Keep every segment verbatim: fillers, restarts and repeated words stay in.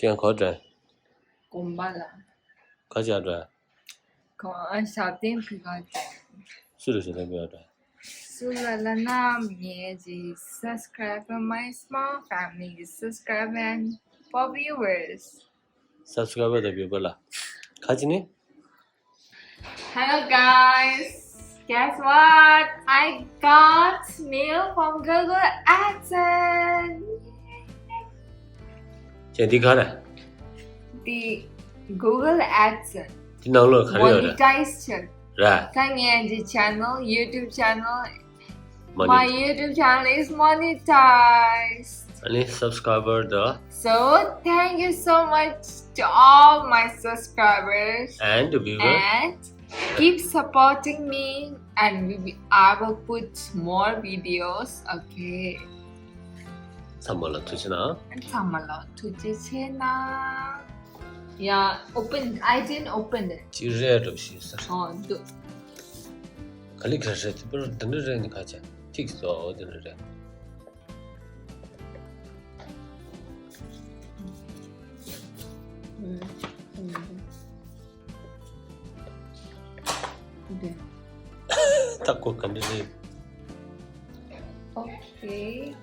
ཀྱང་གོ་དྲན། དགོན་པ་ལ། ཁ་ཆག་དྲན། གང་ཨ་ཞབས་བརྟན་ཕི་ག་དྲན། སུ་རུ་ཞུ་ལ་བེའོ་དྲན། སུ་ལ་ལ་ན་མྱེ་ཇི་subscribe my small family subscribe and for viewers. Subscriber དང་viewer ལ་ཁ་ཅི་ནི། Hello guys, guess what? I got mail from Google AdSense. ཅན་འདི་ག་རེད། The Google AdSense འདི་ནང་ལོགས་ག་རེ་ཡོད་རེད། Monetize བྱས། ར། ད་ངའི་འདི་channel, YouTube channel, my YouTube channel is monetized. ཨ་ནི་subscriber དང་། So thank you so much to all my subscribers and viewers. And keep supporting me and we will, I will put more videos. Okay. ཚང་མ་ལ་ཐུགས་རྗེ་གནང་། ཚང་མ་ལ་ཐུགས་རྗེ་ཆེ་གནང་། Yeah, open. I didn't open it. ཅི་རེད་འགྲོ་ཤེས་ས། ཨོ་འདུག་ག་ལི་ག་རེད་དེ་པར་འདི་འདྲ་རེད་ནི་ཁ་ཆ་ཐིག་སོ་འདི་འདྲ་རེད། ད་ཁོ་ག་འདྲ་རེད། Okay,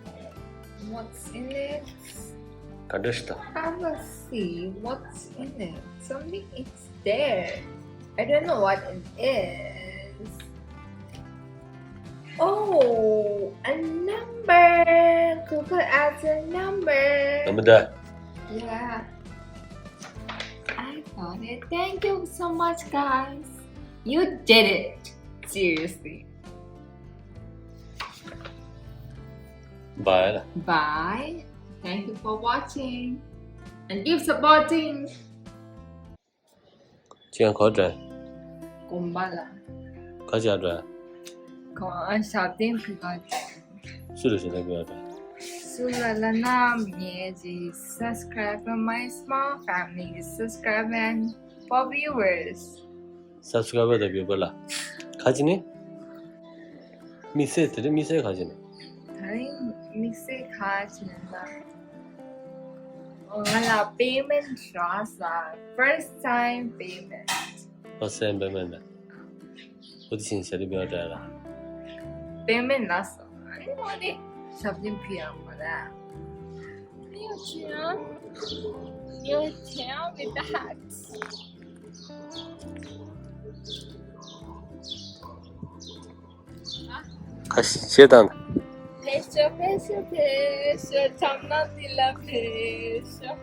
what's in it? ག་འདྲ་ཞིག་ད། I will see what's in it. Something is there. I don't know what it is. Oh, a number. Google has a number. Number. Yeah. I found it. Thank you so much, guys. You did it. Seriously. Bye. Bye. Thank you for watching. And keep supporting. ཅན་གོ་དྲན། དགོན་པ་ལ། ཁ་ཆག་དྲན། གང་ཨ་ཞབས་བརྟན་ཕི་ག་དྲན། སུ་རུ་ཞུ་ལ་བེའོ་དྲན། སུ་ལ་ལ་ན་མྱེ་ཇི་subscribe my small family subscribe and for viewers. Subscriber དང་viewer ལ་ཁ་ཅི་ནི། དམིགས་བསལ་དེ་རིང་དམིགས་བསལ་ཁ་ཅི་ནི། དེ་རིང་དམིགས་བསལ་ཁ་ཅི་ནི་ལ། ང་ལ་payment རག་ས། First time payment. First time payment ལ། ཨོ་དེ་ཕྱིན་ཞལ་དུ་བེའོ་དྲན་ལ། Payment ལ་སོ། ཨ་ནི་ཨོ་དེ་ཞབས་བརྟན་ཕི་ཡང་མ་ར། You tell, you tell me that. ཁ་ཤས་དང་། ཕེབས་ཤོག་ཕེབས་ཤོག་ཕེབས་ཤོག་བྱམས་ན་འདི་ལ་ཕེབས་ཤོག་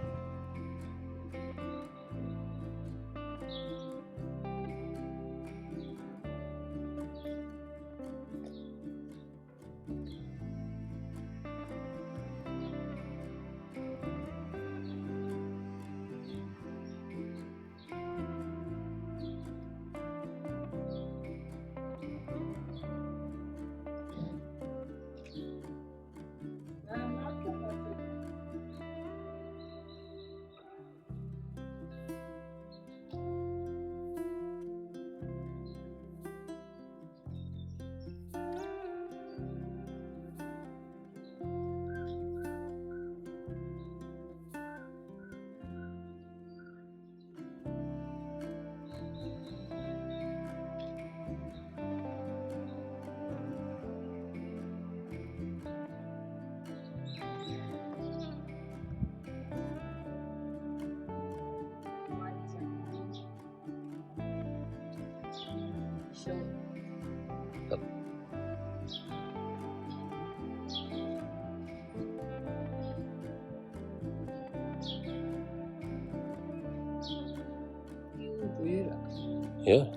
ཡོད།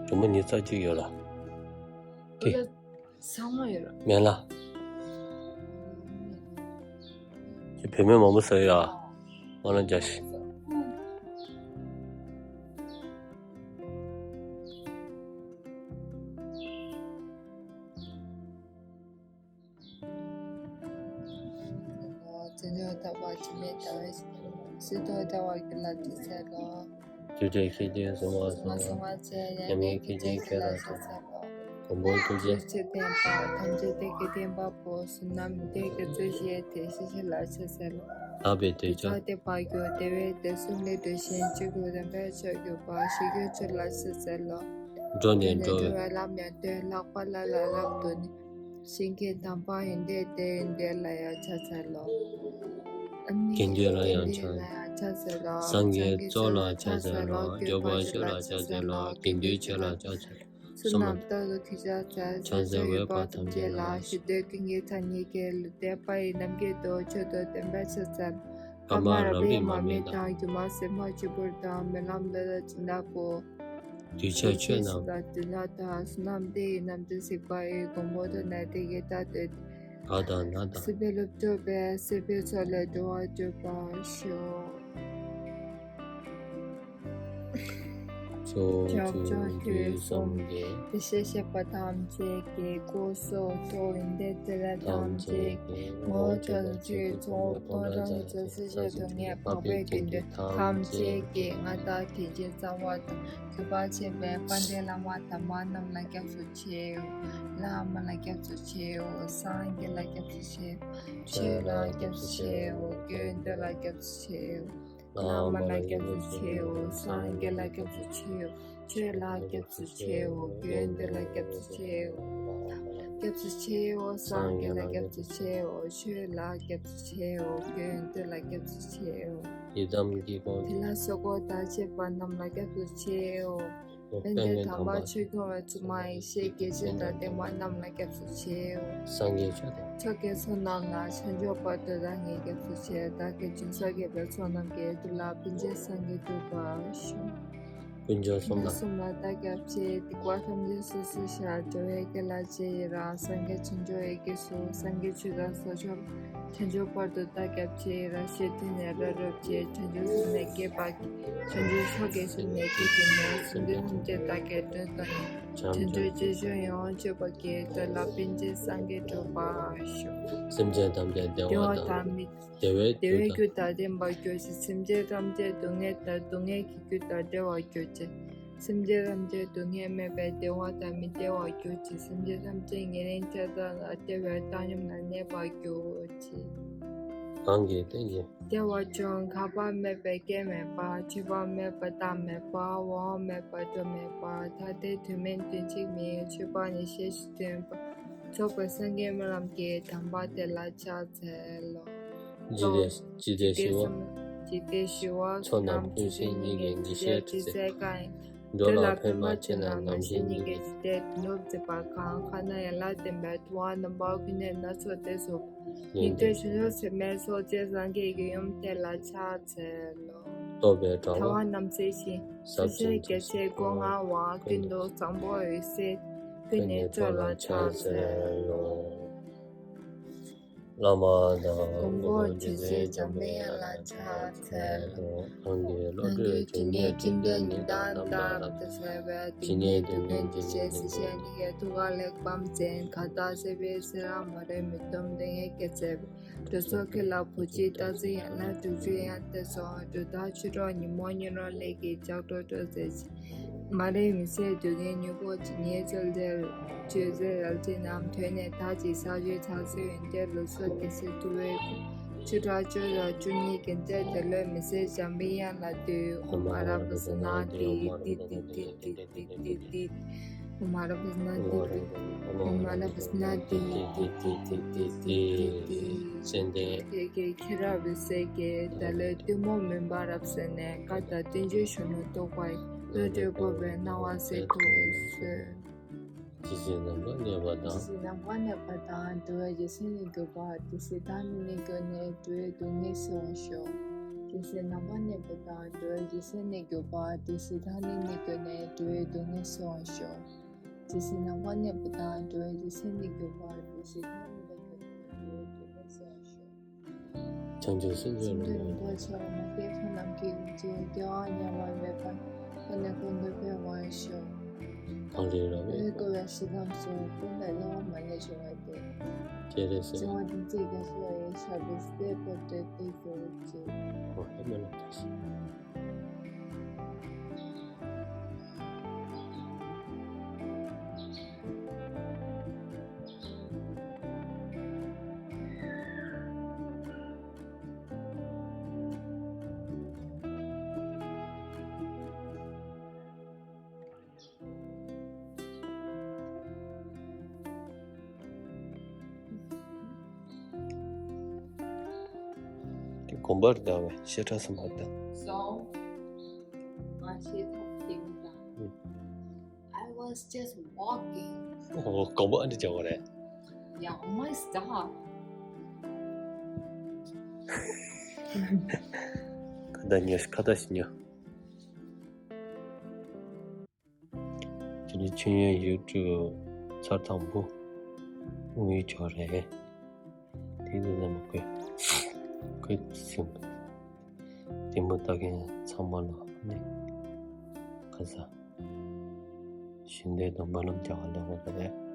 རི་མོ་ཉི་ཚག་གཅིག་ཡོད་ལ། དེ། ཚང་མ་ཡོད་ར། མེད་ལ། ཁྱེད་བུད་མེད་མང་པོ་ཟེར་ཡ། ང་ལ་རྒྱ་ཤི། བརྩོན་འགྲུས་ལྟ་བ་དྲི་མེད་ལྟ་བས། སྲིད་དོ་ལྟ་བ་རྒྱུད་ལ་དྲི་ཟེར་ལོ། རྒྱུ་འབྲས་ཁྱད་ཆོས་གཟུང་བ་སོང་། ཉམས་ཉེས་ཁྱད་ཆོས་ཁྱོད་ལ་སོང་། མགོན་པོ་ཐུགས་རྗེ་ཆེ། ཐམས་ཅད་མཁྱེན་པ་ཐམས་ཅད་མཁྱེན་པའི་དགེ་འདུན་པ་པོ་བསོད་ནམས་འདི་དགེ་ཚུལ་ཞེས་དེ་ཤེས་བྱ་ལ་ཕྱག་འཚལ་ལོ། ལྷག་པའི་དུས་ཚོད་དེ་བར་གྱུར་བདེ་བའི་དུས་གསུམ་གྱི་དུས་གཞན་གཅིག་པུ་བདེན་པའི་ཆོས་གྱུར་པ་ཞི་རྒྱས་ཆོས་ལ་ཕྱག་འཚལ་ལོ། འགྲོ་ནས་འགྲོ་བའི་ལམ་ཡང་སྟོན། ལྷག་པ་ལ་ལ་རབ་ཏུ་གནས། ཞིང་གི་དམ་པ་ཡོན་ཏན་ལྡན་ཡོན་ཏན་ལ་ཡང་ཕྱག་འཚལ་ལོ། དགེ་འདུན་ལ་ཡང་ཕྱག་འཚལ་ལོ། སངས་རྒྱས་ཚོགས་ལ་ཕྱག་འཚལ་ལོ། སྐྱོབ་པ་ཆོས་ལ་ཕྱག་འཚལ་ལོ། དགེ་འདུན་ཆོས་ལ་ཕྱག་འཚལ་ལོ། བསོད་ནམས་རྟག་ཏུ་ཁྱེད་ཅག་འཚལ། ཕྱག་འཚལ་འོས་པ་ཐམས་ཅད་ལ། ཞི་དུལ་ཀུན་གྱི་གྲངས་སྙེད་ཀྱི། ལུས་རྟེན་པ་ཡི་རྣམ་རྒྱལ་དུ། མཆོག་ཏུ་སྟོན་པའི་ཕྱག་འཚལ། ཕ་མ་རབ་རིབ་མ་མེད་དང་། སྒྱུ་མ་སེམས་དཔའ་བཅུ་པོ་དང་། སྨོན་ལམ་འདི་ལ་བྱིན་རླབས་པོ། གདུལ་བྱ་ཆོས་རྣམས། གདུལ་བྱ་ཆོས་རྣམས་དེ་ཡི་རྣམ་འདྲེན་གཟིགས་པ་ཡི། མགོན་པོ་ཐོབ་ནས་དེ་སྐད་བརྗོད་དེ། བར་དང་ནང་དང་། སྲིད་པའི་སློབ་ཐོབ་པས། སྲིད་པའི་མཚོ་ལས་སྒྲོལ་བར་གྱུར་པར་ཤོག། ཕྱོགས་བཅུ་དུས་གསུམ་གྱི། བདེ་གཤེགས་སྤྱད་པ་ཐམས་ཅད་ཀྱི། སྐུ་གསུང་ཐུགས་ཡོན་ཏན་ཐིག་ལེ་ཐམས་ཅད་ཀྱི། ངོ་བོ་ཕྱོགས་བཅུའི་མཚོ་སྟོང་ཕྲག་བཅུ་སྲིད་ཞིའི་སྡུག་བསྔལ་འཕགས་པའི་དགེ་འདུན་ཐམས་ཅད་ཀྱི་མངའ་བདག་དེ་བཞིན་གསང་བ་དང་། གུས་པར་བྱེད་པའི་དཔལ་ལྡན་བླ་མ་དམ་པ་རྣམས་ལ་སྐྱབས་སུ་མཆིའོ། བླ་མ་ལ་སྐྱབས་སུ་མཆིའོ། སངས་རྒྱས་ལ་སྐྱབས་སུ་མཆིའོ། ཆོས་ལ་སྐྱབས་སུ་མཆིའོ། དགེ་འདུན་ལ་སྐྱབས་སུ་མཆིའོ། བླ་མ་ལ་སྐྱབས་སུ་མཆིའོ། སངས་རྒྱས་ལ་སྐྱབས་སུ་མཆིའོ། ཆོས་ལ་སྐྱབས་སུ་མཆིའོ། དགེ་འདུན་ལ་སྐྱབས་སུ་མཆིའོ། སྐྱབས་སུ་མཆིའོ། སངས་རྒྱས་ལ་སྐྱབས་སུ་མཆིའོ། ཆོས་ལ་སྐྱབས་སུ་མཆིའོ། དགེ་འདུན་ལ་སྐྱབས་སུ་མཆིའོ། ཡི་དམ་གྱི་དགོངས། དེ་ལ་སོགས་པ་དང་བཅས་པ་རྣམས་ལ་སྐྱབས་སུ་མཆིའོ། དཔལ་ལྡན་དམ་པ་ཆོས་སྐྱོང་བའི་བཙུན་མ་ཡེ་ཤེས་རྒྱལ་མཚན་དང་ལྡན་པ་རྣམས་ལ་སྐྱབས་སུ་མཆིའོ། སངས་རྒྱས་ཆོས་དང་། མཆོག་གི་གསུང་རྣམས་ལ་ཕྱོགས་བཅུ་བར་དུ་བདག་ནི་སྐྱབས་སུ་མཆི། བདག་གིས་སྦྱིན་སོགས་བགྱིས་པའི་ཚོགས་རྣམས་ཀྱིས། ཏུ་ལ་ཕན་ཕྱིར་སངས་རྒྱས་འགྲུབ་པར་ཤོག། དཀོན་མཆོག་གསུམ་ལ། གསུམ་ལ་བདག་སྐྱབས་མཆི། སྡིག་པ་ཐམས་ཅད་སོ་སོར་བཤགས། འགྲོ་བའི་དགེ་ལ་རྗེས་ཡི་རང་། སངས་རྒྱས་བྱང་ཆུབ་ཡི་གེ་སོགས། སངས་རྒྱས་ཆོས་དང་ས་ཕྱོགས། བྱང་ཆུབ་བར་དུ་བདག་སྐྱབས་མཆི། རང་གཞན་དོན་ནི་རབ་རོབ་ཀྱིས། བྱང་ཆུབ་སེམས་ནི་བསྐྱེད་པ་གིས། བྱང་ཆུབ་མཆོག་གི་སེམས་ནི་བསྐྱེད་ཀྱི་ནི། སེམས་ཅན་ཐམས་ཅད་བདག་གིས་མགྲོན་བསམ་ཡང་། བྱང་ཆུབ་སྤྱོད་མཆོག་ཡོངས་སྤྱོད་པ་གིས། ཏུ་ལ་ཕན་ཕྱིར་སངས་རྒྱས་འགྲུབ་པར་ཤོག། སེམས་ཅན་ཐམས་ཅད་བདེ་བ་དང་། བདེ་བའི་རྒྱུ་དང་ལྡན་པར་གྱུར་ཅིག། སེམས་ཅན་ཐམས་ཅད་སྡུག་བསྔལ་དང་སྡུག་བསྔལ་གྱི་རྒྱུ་དང་བྲལ་བར་གྱུར་ཅིག། སེམས་ཅན་ཐམས་ཅད་སྡུག་བསྔལ་མེད་པའི་བདེ་བ་དང་མི་བདེ་བར་གྱུར་ཅིག། སེམས་ཅན་ཐམས་ཅད་ཉེ་རིང་ཐ་དད་ལ་བརྟེན་པའི་བཏང་སྙོམས་ལ་གནས་པར་གྱུར་ཅིག། གང་གིས་བསྟན་ཅིང་། བདེ་བ་ཅུང་། འགག་པ་མེད་པའི་སྐྱེ་མེད་པ། འཆི་བ་མེད་པ་རྟག་མེད་པ། འོང་བ་མེད་པ་འགྲོ་མེད་པ། ཐ་དད་དོན་མིན་དོན་གཅིག་མིན། ཆོས་པ་ནི་ཤེས་བཞིན་དུ་ཡོད་པ། ཚོགས་པའི་སངས་རྒྱས་སྨོན་ལམ་གྱི་དམ་པ་དེ་ལ་ཕྱག་འཚལ་ལོ། འཇིག་རྟེན་འཇིག་རྟེན་ཞི་བ། འཇིག་རྟེན་ཞི་བ། བསོད་ནམས་ཀུན་ཤེས་ཉིད་ཀྱི། འཇིགས་བྱེད་རྒྱལ་སྲས་གང་ཡིན། འགྲོ་ལ་ཕན་པར་བྱེད་ན། ནམ་ཞིག་ཉིད་ཀྱི། འཇིག་རྟེན་ནོར་བུ་བྱེད་པ་གང་། ཁ་ན་ཡན་ལག་ལྡན་པའི། དུ་བ་རྣམ་པ་ཀུན་ནས་སྣ་ཚོགས་ཏེ་སོགས། ཉན་ཐོས་བྱང་ཆུབ་སེམས་དཔའི་ཚོགས་བཅས་སངས་རྒྱས་ཀྱི་ཡུམ་དེ་ལ་ཕྱག་འཚལ་ལོ། ཐོབ་པའི་གྲགས་པ། གྲགས་པ་རྣམ་གསལ་ཞིང་། ཟབ་ཅིང་རྒྱ་ཆེའི་སྒོ་མངའ་བ། ཀུན་ཏུ་བཟང་པོ་འོད་གསལ། ཀུན་ནས་གཙོ་ལ་ཕྱག་འཚལ་ལོ། བླ་མ་དང་། མགོན་པོ་རྗེ་བཙུན་འཇམ་པའི་དབྱངས་ལ་ཕྱག་འཚལ་ལོ། གང་གིས་བློ་གྲོས་ཇི་སྙེད་ཅི་འདོད་ཉིད་དང་ལྡན་པར་སྟོན་པའི། ཇི་སྙེད་དུས་ཀུན་གྱི་རྗེས་སུ་བྱས་ནས། ཐུགས་ཀར་གླེགས་བམ་འཛིན། གར་དང་བཅས་པའི་ཚེ་རབས་མ་རིག་མི་གཏོང་སྡུག་བསྔལ་སྐྱེ་ཚེ། འགྲོ་ཚོགས་ཀུན་ལ་བུ་གཅིག་བདག་འཛིན་ཡན་ལག་དྲུག་ཅུ་ཡང་སྟེ་སོགས། གྲུབ་མཐའ་ཆོས་གྲོགས་ཉོན་མོངས་ཉོན་རང་ལས་ཀྱི་ལྕགས་སྒྲོག་སྒྲོག་མཛད་ཅིང་། མ་རིག་མུན་སེལ་སྡུག་བསྔལ་མྱུ་གུ་ཇི་སྙེད་བཙལ་ཏེ། བཅོས་ཟད་རལ་གྲི་རྣམས་ཐོན་ནས་དག་ཅིང་ཚར་གཅོད་ཚར་གསོད་ཡོན་ཏན་ལུགས་སྲོལ་གྱི་ཚེ་ཐུ་བའི་ཆོས་གྲོགས་བཅུ་དང་བཅུ་གཉིས་ཀྱི་མཛད་དེ་ལྷོའི་མུན་སེལ་འཇམ་པའི་དབྱངས་ལ་འདུད། ཨོཾ་ཨ་ར་པ་ཙ་ན་དྷཱིཿ་ཏི་ཏི་ཏི་ཏི་ཏི་ཏི་ཏི་ཏི། ཨོཾ་ཨ་ར་པ་ཙ་ན་དྷཱིཿ་ཏི་ཏི། ཨོཾ་ཨ་ར་པ་ཙ་ན་དྷཱིཿ་ཏི་ཏི་ཏི་ཏི་ཏི་ཏི་ཏི། ཙན་དན། ཁྱེད་ཀྱིས་ཁྱེད་རང་བའི་སྲས་ཀྱི་ད་ལོའི་གཏུམ་མོ་མུན་པ་རབ་བསལ་ནས། བཀའ་དང་བསྟན་བཅོས་གཞོན་ནུ་རྟོགས་པ་ཡི། བློ་གྲོས་སྤོབས་པའི་སྣང་བ་གསལ་དུ་གསོལ། ཇི་སྲིད་ནམ་མཁའ་གནས་པ་དང་། ཇི་སྲིད་ནམ་མཁའ་གནས་པ་དང་། འགྲོ་བའི་རྒྱུ་མཚན་ནི་གྱུར་པ། དེ་སྲིད་བདག་ནི་གནས་གྱུར་ནས། འགྲོ་བའི་སྡུག་བསྔལ་སེལ་བར་ཤོག། ཇི་སྲིད་ནམ་མཁའ་གནས་པ་དང་། འགྲོ་བའི་རྒྱུ་མཚན་ནི་གྱུར་པ། དེ་སྲིད་བདག་ནི་གནས་གྱུར་ནས། འགྲོ་བའི་སྡུག་བསྔལ་སེལ་བར་ཤོག། དེ་སྲིད་ནམ་མཁའ་གནས་པ་དང་། འགྲོ་བའི་རྒྱུ་མཚན་ནི་གྱུར་པ། དེ་སྲིད་བདག་ནི་གནས་གྱུར་ནས། འགྲོ་བའི་སྡུག་བསྔལ་སེལ་བར་ཤོག། བྱང་ཆུབ་སེམས་མཆོག་རིན་པོ་ཆེ། མ་སྐྱེས་ཁམས་ནམ་མཁའི་དབྱིངས་སུ། སྐྱེ་བ་ཉམས་པ་མེད་པར། ཀུན་ནས་ཀུན་ཏུ་འཕེལ་བར་ཤོག། གངས་རི་ར་བས་བསྐོར་བའི་ཞིང་ཁམས་སུ། ཀུན་ལས་སླ་བ་མ་ལུས་བྱུང་བ་སྟེ། སྤྱན་རས་གཟིགས། སྤྱན་རས་གཟིགས་དབང་བདེ་མཆོག་རྒྱ་མཚོ་ཡི། ཞབས་པད་སྲིད་པའི་འཁོར་དུ་བརྟན་གྱུར་ཅིག། ཨོ་ཧེ་མ་ན་ཏ་ཤི། དགོན་པར་བསྡད་པའི་བཤད་གྲྭ་ཚང་མར་བསྡད། So, ང་ཤེས་ཐབས་ཤེས་མི་དང་། ཨུ། I was just walking. ཨོ། དགོན་པ་ཨ་འདྲ་བྱ་བ་རེད། Yeah, on my stop. ཁ་བརྡ་ཉོ། ཁ་བརྡ་ཞིག་ཉོ། དེ་ནི་ཆོས་ཉན་ཡུ་ཊུབ་ཚར་དང་པོ་དངུལ་ཆོག་རེད། དེ་དུས་ནམ་ཁོས་ཁོས་སེམས་ལྟད་མོ་ལྟ་མཁན་ཚང་མ་ལ་ནི་ཁ་ས་ཞུ་འདོད་དང་སྨོན་ལམ་རྒྱག་ག་སླེབས་པ་རེད།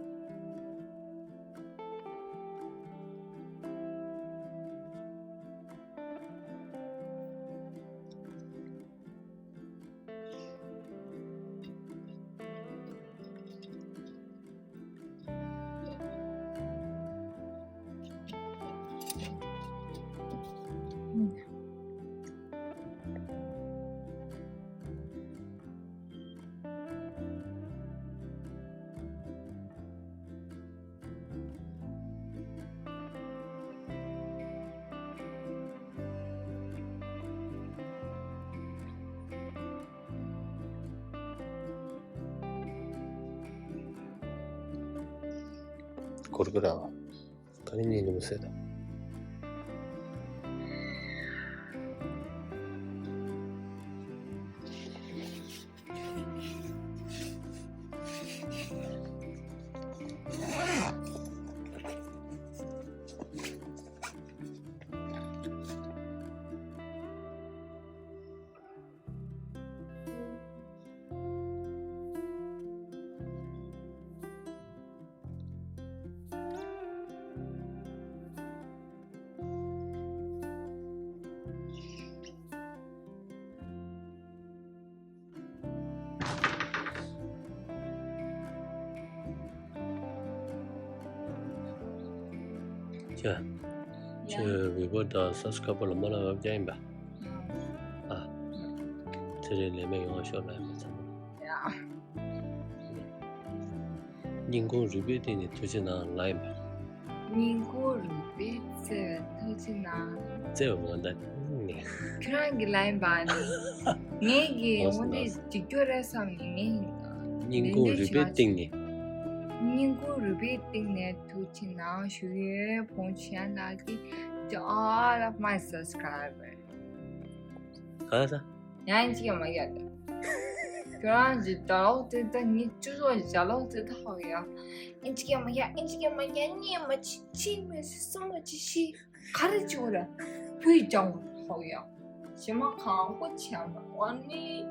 གུར་གུར་ར། ག་རེ་ཉན་གྱི་མི་ཟེར་ད། ཁྱོད། ཁྱོད་བི་བོ་དང་སབ་སི་ཁ་རབ་པ་ལ་སྨོན་ལམ་རྒྱག་ཡིན་པ། ཨ། ཚེ་རིང་ལས་མེད་ཡོང་བ་ཤོག་ལབ་ཡིན་པ་ཚང་མ། ཡ། སྙིང་ཁུང་རུས་པའི་གཏིང་ནས་ཐུགས་རྗེ་གནང་ལབ་ཡིན་པ། སྙིང་ཁུང་རུས་པའི་གཏིང་ནས་ཐུགས་རྗེ་གནང་། བརྩེ་བའི་དགོངས་དག་ནས། ཁྱོད་རང་གིས་ལབ་ཡིན་པ་ནི། ངས་ཀྱིས་འོ་འདི་འགྲིག་རྒྱུ་རེད་བསམ་ནས་ངས། སྙིང་ཁུང་རུས་པའི་གཏིང་ནས། སྙིང་ཁུང་རུས་པའི་གཏིང་ནས་ཐུགས་རྗེ་གནང་ཞུ་ཡོད། བོང་ཆེན་ལགས་ཀྱིས་to all of my subscribers། ག་ས། ཡང་ཅིག་ཡང་མ་ཡ་ད། ཁྱོད་རང་གི་ད་ལོག་དེ་ད་ངས་ཅུ་ཟོ་ཡ་ལོག་དེ་ད་ཧོ་ཡ། ཨིན་ཅིག་ཡང་མ་ཡ། ཨིན་ཅིག་ཡང་མ་ཡ། གཉིས་མ་ཅི་ཅི་མི་སུ་མ་ཅི་ཤི། ག་རེ་ཅི་བོ་ར། བུའི་ཅང་ཧོ་ཡ། ཞི་མ་ཁང་པོ་ཆེན་པོ་ཨ་ནི།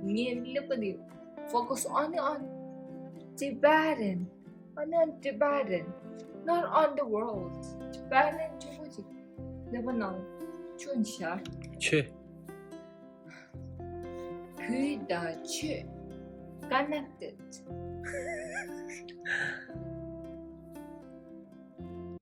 ངས་ལེབ་པ་དེ་focus on on Tibetan. On on Tibetan. Not on the world. Tibetan ཆེན་པོ་ཅིག་ལེབ་པ་ནང་ཆུན་ཤ། ཆེ། བུ་དང་ཆོས་connected།